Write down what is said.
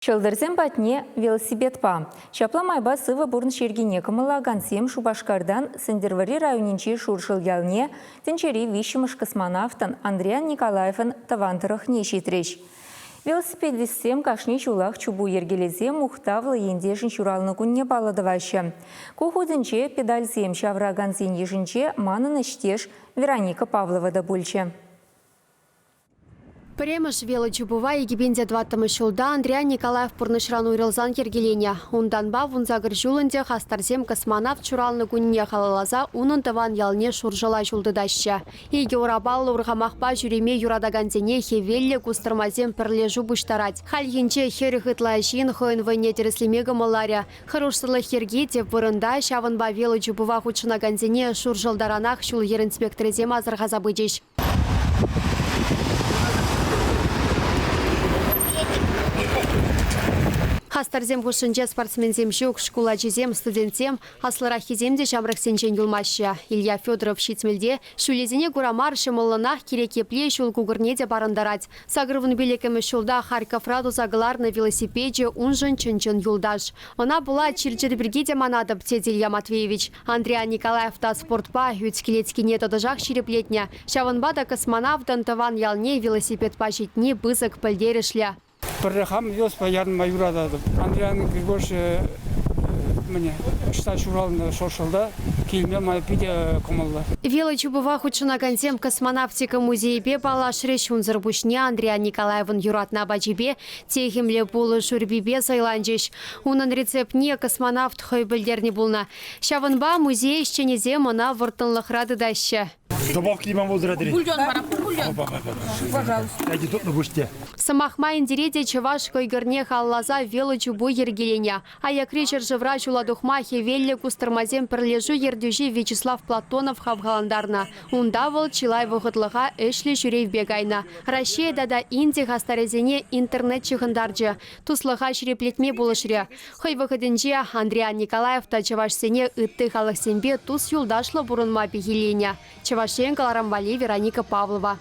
Ҫӑлтӑрсем патне велосипедпа. Ҫапла майпа сывӑ пурнӑҫ йӗркине кӑмӑллакансем Шупашкартан Сӗнтӗрвӑрри районӗнчи Шуршӑл ялне тӗнчери виҫҫӗмӗш космонавтӑн Андриян Николаевӑн тӑван тӑрӑхне ҫитрӗҫ. Велосипедистсем кашни ҫулах чупу йӗркелесе мухтавлӑ ентешӗн ҫуралнӑ кунне паллӑ тӑваҫҫӗ. Ку хутӗнче педальсем ҫавӑракансен йышӗнче манӑн ӗҫтеш Вероника Павлова та пулчӗ. Пӗрремӗш велочупӑва 2004 ҫулта Андриян Николаев пурнӑҫран уйрӑлсан йӗркеленӗ. Унтанпа 18 ҫул ӗнтӗ хастарсем космонавт ҫуралнӑ кунне халалласа унӑн тӑван ялне Шуршӑла ҫул тытаҫҫӗ. Икӗ урапаллӑ урхамахпа ҫӳреме юратакансене хӗвеллӗ кустӑрмасем пӗрлешӳ пуҫтарать. Хальхинче 40 ытла ҫын хӑйӗн вӑйне тӗрӗслеме кӑмӑлларӗ. Хӑрушсӑрлӑх йӗрки тӗп вырӑнта, ҫавӑнпа велочупӑва хутшӑнакансене Шуршӑл таранах ҫул-йӗр инспекторӗсем асӑрхаса пычӗҫ. Хастарсем хушшинче спортсменсем ҫук, шкул ачисем, студентсем, аслӑраххисем те ҫамрӑксенчен юлмаҫҫӗ. Илья Федоров ҫитмӗлте, ҫулӗсене кура мар ҫӑмӑллӑнах кирек епле ҫул кукӑрне те парӑнтарать. 85-мӗш ҫулта Харьковра туса кӑларнӑ велосипечӗ уншӑн чӑн-чӑн юлташ. Ӑна пула чир-чӗр пирки те манатӑп, тет Илья Матвеевич. Андриян Николаев та спортпа ӳт-кӗлеткине тӑтӑшах ҫирӗплетнӗ. Ҫавӑнпа та космонавтӑн тӑван ялне велосипедпа ҫитни пысӑк пӗлтерӗшлӗ. Пӗрре хам велосипедпа ярӑнма юрататӑп. Андриян Григорьевич мӗне ӑҫта ҫуралнӑ Шоршӑлта килме май питӗ кӑмӑллӑ. Велочупӑва хутшӑнакансем космонавтика музейӗпе паллашрӗҫ. Унсӑр пуҫне Андриян Николаевӑн юратнӑ апачӗпе техӗмлӗ пулӑ шӳрпипе сӑйланчӗҫ. Унӑн рецептне космонавт хӑй пӗлтернӗ пулнӑ. Ҫавӑнпа музей ӗҫченӗсем ӑна вӑрттӑнлӑхра тытаҫҫӗ. Добавки лимон пултӑр Бульон вара, пур бульон. Пожалуйста. Эти тутнӑ пуҫте. Сӑмах май Индире те чӑваш кӑйкӑрне халалласа велочупу йӗркеленӗ. Аякри ҫӗршывра ҫула тухма хӗвеллӗ кустӑрмасем пӗрлешӳ ертӳҫи Вячеслав Платонов хавхалантарнӑ. Унта вӑл чылай вӑхӑтлӑха ӗҫлӗ ҫӳревпе кайнӑ. Раҫҫей тата Инди хастарӗсене интернет ҫыхӑнтарчӗ, туслӑха ҫирӗплетме пулӑшрӗ. Хӑй вӑхӑтӗнче Андриян Николаев та чӑвашсене ытти халӑхсемпе тус-юлташлӑ пурӑнма пехилленӗ. Чӑваш Ен кӑларӑм валли Вероника Павлова.